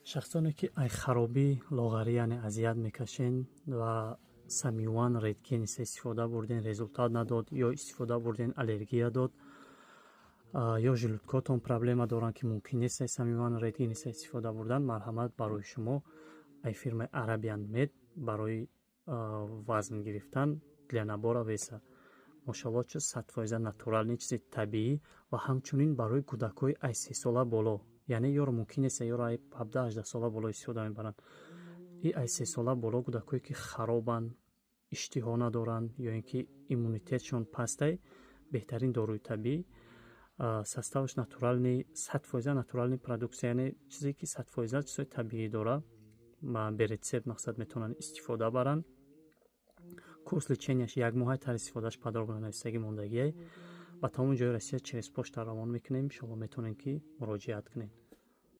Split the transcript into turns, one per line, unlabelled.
Шахсоне, ки ай харобӣ, лоғарӣ, яъне азият мекашен ва Самюан Редгениса истифода бурден, результат надод, ё истифода бурден, аллергия дод, ё желудкотон проблема доранд, ки мумкин нест ай Самюан Редгениса истифода бурдан, марҳамат, барои шумо ай фирмаи Арабиан Мед барои вазн гирифтан, для набора веса. Мошалло, чиз 100% натуральный, чизи табиӣ ва ҳамчунин барои кӯдакҳои ай 3 сола боло, яъне ёро мумкин нест, ёро ай 17-18 сола боло истифода мебаранд. И ай 3 сола боло кӯдакҳое, ки харобанд, иштиҳо надоранд ё ин ки иммунитетшон пастай, беҳтарин доруи табиӣ. Составаш натуральный, 100% натуральный продукция, яъне чизе, ки 100% чизҳои табиӣ дора. Бе рецепт, мақсад, метавонанд истифода баранд. Курс леченияш як моҳай, тарзи истифодааш подробно нависагӣ мондагиай. Ба тамоми ҷои Россия через почта равон мекунем. Шумо метавонед, ки муроҷиат кунед.